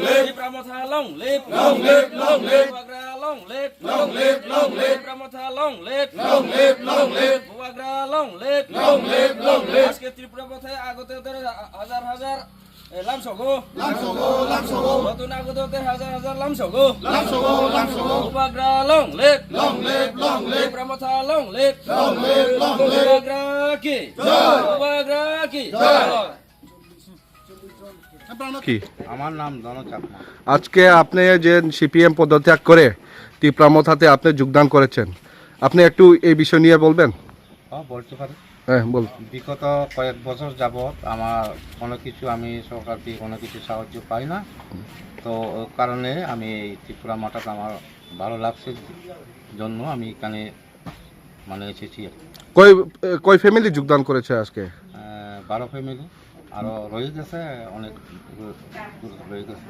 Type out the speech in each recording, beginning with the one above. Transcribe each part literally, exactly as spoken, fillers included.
Tipra Motha long live. Long live, long live. Bubagra long live. Long live, long live. Tipra Motha long live. Long live, long live. Bubagra long live. Long live, long live. আজকে ত্রিপুরা পথে আগত হাজার হাজার, এ, লামসগো। লামসগো, লামসগো। নতুন আগত হাজার হাজার লামসগো। লামসগো, লামসগো। বুবাগ্রা long live। Long live, long live। Tripura মথা long live। Long live, long live। বুবাগ্রা কি? জয়। বুবাগ্রা কি? জয়। কি? আমার নাম ধন চাকমা। আজকে আপনি যে সিপিএম পদত্যাগ করে তিপ্রা মথাতে আপনি যোগদান করেছেন, আপনি একটু এই বিষয় নিয়ে বলবেন? হ্যাঁ, বলতে পারি। হ্যাঁ, বল। বিগত কয়েক বছর যাবত আমার কোনো কিছু, আমি সরকার থেকে কোনো কিছু সাহায্য পাই না। তো, ও কারণে আমি এই ত্রিপুরা মঠাটা আমার ভালো লাগছে জন্য আমি এখানে, মানে, এসেছি আর কি। কয়, এ, কয় ফ্যামিলি যোগদান করেছে আজকে? আহ, বারো ফ্যামিলি, আরো রয়ে গেছে, অনেক রয়ে গেছে।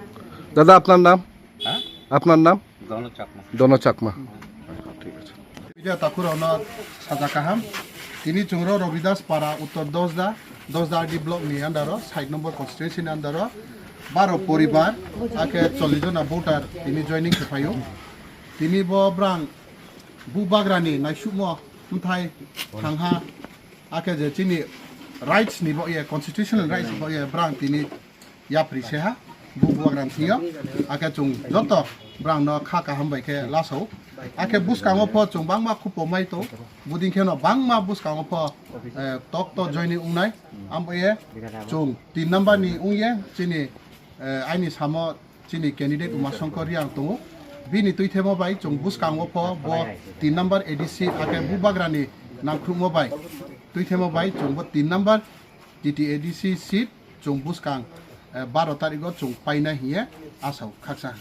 দাদা, আপনার নাম? হ্যাঁ? আপনার নাম? দন চাকমা। দন চাকমা। ঠিক আছে। Media takhurokno saja kaham. Tini chwngro Robidas Para, Uttor Dosda, Dosda R D block ni under o, side number constituency ni under o, baro poribar, akhe chollish jona voter tini joining khe phaio. Tini bo brang Bubagrani naisukmo mthai thangha, akhe je chini rights ni bo ye, constitutional rights ni bo ye, brang tini yapri se ha, Bubagrani thio, akhe chwng joto brang no kha kaham bai khe lasao, akhe bwskango pho chwng bangma khupo mai to, buding khe no bangma bwskango pho, eh, tok to joining wngnai, ambo ye chwng tin number ni wng ye chini, eh, aini samo chini candidate Uma Shankar Reang tongo. Bini tuithemo bai chwng bwskango pho bo tin number A D C akhe Bubagrani nangkhrumo bai tuithemo bai chwng bo tin number T T A D C seat chwng bwskang, eh, baro tarikgo chwng paina hiye asao khaksa.